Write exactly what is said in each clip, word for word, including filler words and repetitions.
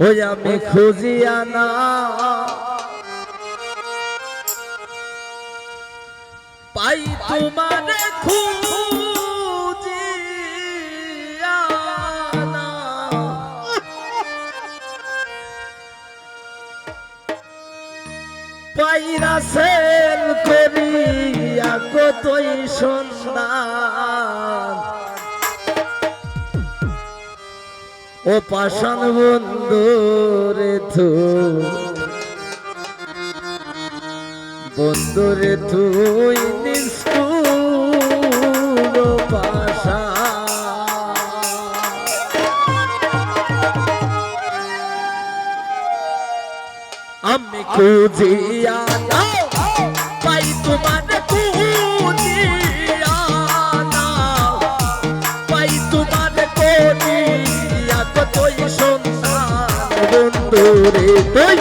ওই আমি খুঁজিয়া না পাই তোমারে খুঁজিয়া না, পাই রাসেল করিয়া কতই সন্ধান। ও পাষাণ বন্ধুরে তুই, বন্ধুরে তুই নিষ্ঠুর পাষাণ। আমি খুঁজিয়া না পাই তোমারে খুঁজিয়া না, পাই তোমারে করিয়া কতই সন্ধান। বন্ধুরে তুই,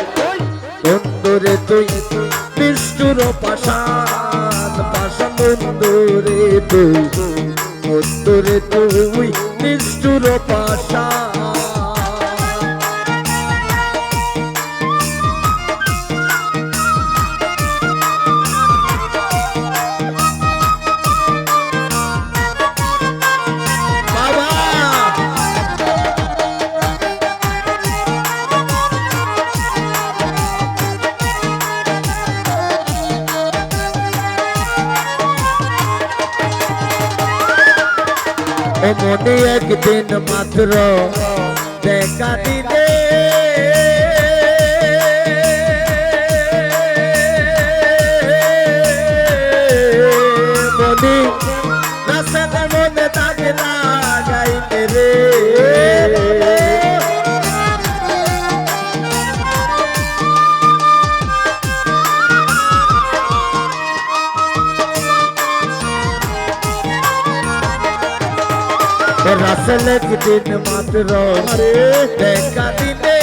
বন্ধুরে তুই নিষ্ঠুর পাষাণ, পাষাণ বন্ধুরে তুই, বন্ধুরে তুই নিষ্ঠুর পাষাণ। বাবা! ও মনে একদিন মাত্র দেখা দিলে মনে রাসেল মনে দাগ লাগাইতে রে। রাসেল একদিন মাত্র আরে। দেখা দিলে।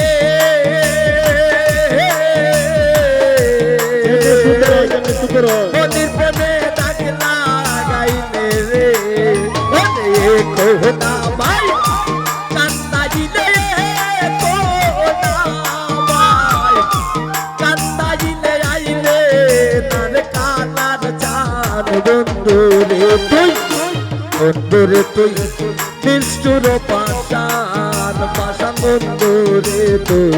এমনি সুন্দর হয়, এমনি সুন্দর হয়। মনির প্রেমে দাগ লাগাইলে রে। ওরে কোনা ভাই, কান্দাইলে কোনা ভাই, কান্দাইলে আইলে তার কানার চান। বন্ধুরে তুই, বন্ধুরে তুই নিষ্ঠুর পাষাণ, পাষাণ বন্ধুরে তুই,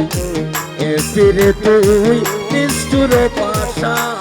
এ ফিরে তুই নিষ্ঠুর পাষাণ।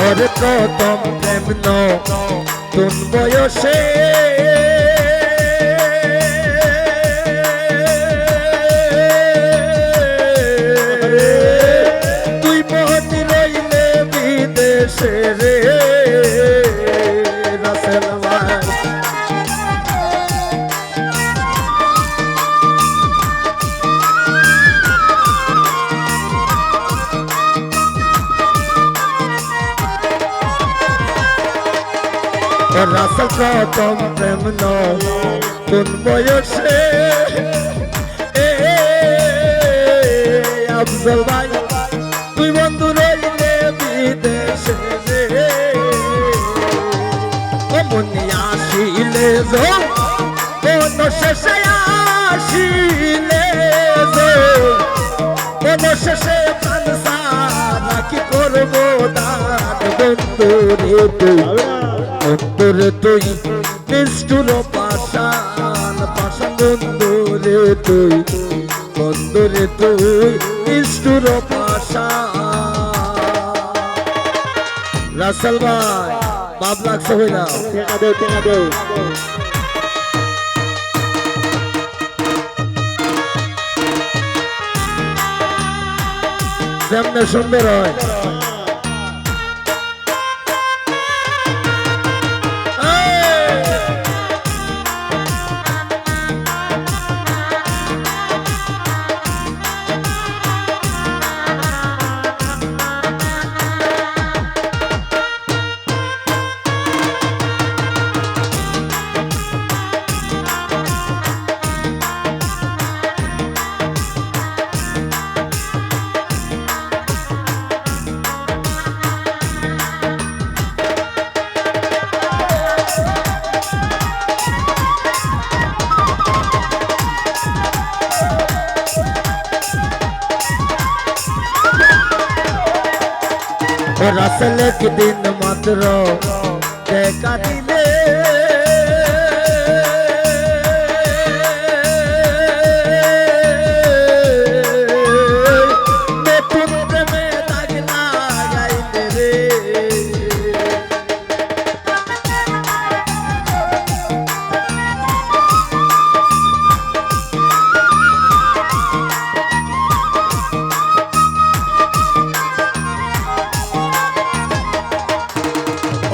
ওরে প্রথম প্রেম নতুন বয়সে, তুই মহতি রইলে বিদেশে রে রাসেল ভাই। রাসেল প্রথম প্রেম নতুন বয়সে, এ, এ, আফজল ভাই, তুই বন্ধু রইলে বিদেশে রে। ও মনে আসিলে যো, মন শেষে আসিলে যো, মন শেষে প্রাণ সারা কি করবো দান। বন্ধুরে তুই, বন্ধুরে তুই নিষ্ঠুর পাষাণ, পাষাণ বন্ধুরে তুই, বন্ধুরে তুই নিষ্ঠুর পাষাণ। রাসেল ভাই, বাপ লাগছে হইলাম। টেকা দেও, টেকা দেও। যেমনে সুন্দর হয়। ও রাসেল একদিন মাত্র দেখা দিলে, নতুন প্রেমে দাগ লাগাইলে রে।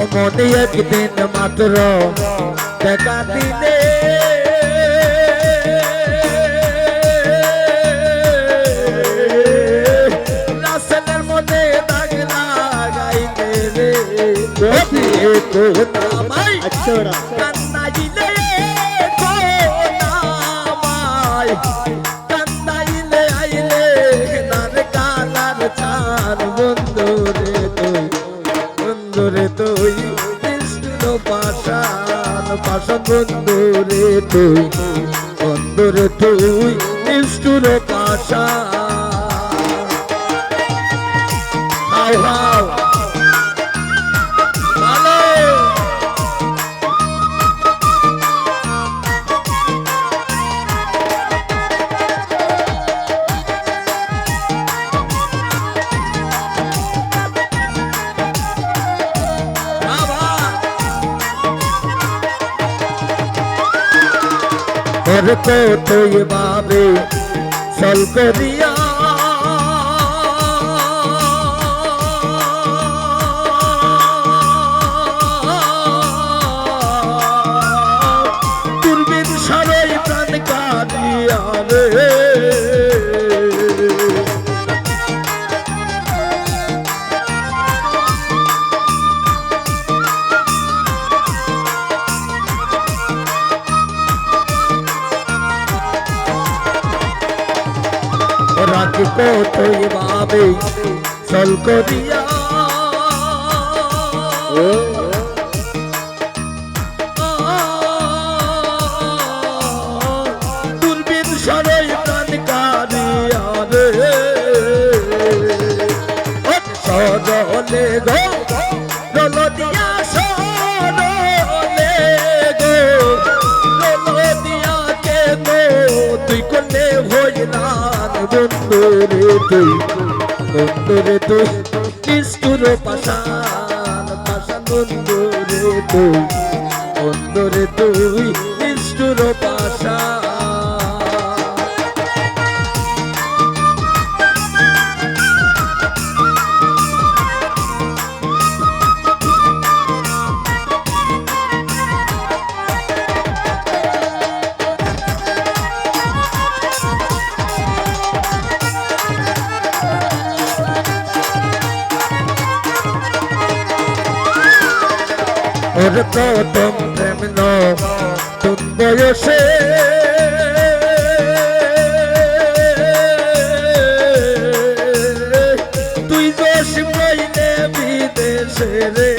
ও মনে একদিন মাত্র দেখা দিলে, রাসেলের মনে দাগ লাগাইলে রে। ও প্রিয় কোন আমায় আচ্ছা, ওরা। কান্দাইলে কোন আমায়, কান্দাইলে আইলে নার কালার চান বন্ধু রে তুই। বন্ধুরে তুই নিষ্ঠুর পাষাণ, পাষাণ বন্ধুরে তুই, বন্ধুরে তুই নিষ্ঠুর পাষাণ। হাও হাও। ভালো। ওর কতই ভাবে ছল করিয়া, দূরবীন সারই প্রাণ কাঁদিয়া রে। রাখি কতই ভাবে ছল করিয়া। ও। দূরবীন সারই প্রাণ কাঁদিয়া রে। ও সরলে গো, রল দিয়া সরলে গো, রল দিয়া কেন তুই করলে হইলাম বন্ধুরে তুই, বন্ধুরে তুই। নিষ্ঠুর পাষাণ, পাষাণ বন্ধুরে তুই, বন্ধুরে তুই, নিষ্ঠুর পাষাণ। ওর প্রথম প্রেম নতুন বয়সে, তুই দোষ পাইলে বিদেশে রে।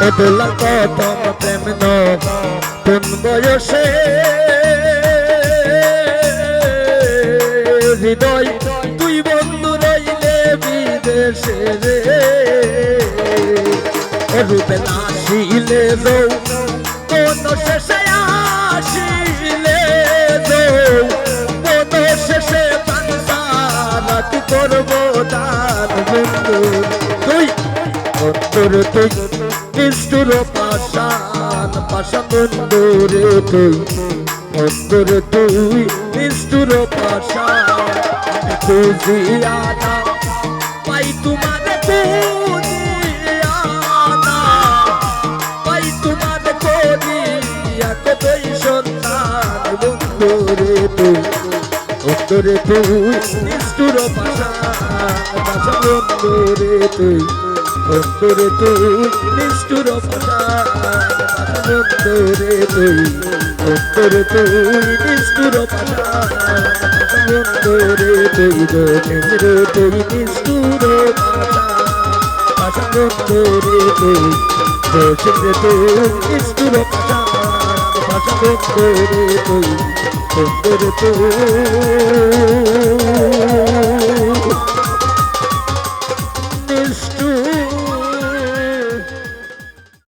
ও দোলা প্রথম প্রেম নতুন বয়সে, হৃদয় তুই বন্ধু রইলে বিদেশে রে। রূপে নাচিলে যৌবন শেষে আসিলে যৌবন শেষে পাঞ্জারাত করব দান বন্ধু। তুই বন্ধুরে তুই নিষ্ঠুর পাষাণ, পাষাণ বন্ধুরে তুই, বন্ধুরে তুই নিষ্ঠুর পাষাণ। খুঁজিয়া না পাই তোমারে খুঁজিয়া না পাই তোমারে করিয়া কতই সন্ধান বন্ধুরে তুই, বন্ধুরে তুই নিষ্ঠুর পাষাণ, পাষাণ বন্ধুরে তুই, বন্ধুরে তুই নিষ্ঠুর পাষাণ, পাষাণ বন্ধুরে তুই, বন্ধুরে তুই নিষ্ঠুর পাষাণ, পাষাণ বন্ধুরে তুই, বন্ধুরে তুই নিষ্ঠুর পাষাণ, পাষাণ বন্ধুরে তুই, বন্ধুরে তুই নিষ্ঠুর পাষাণ, পাষাণ বন্ধুরে তুই, বন্ধুরে তুই।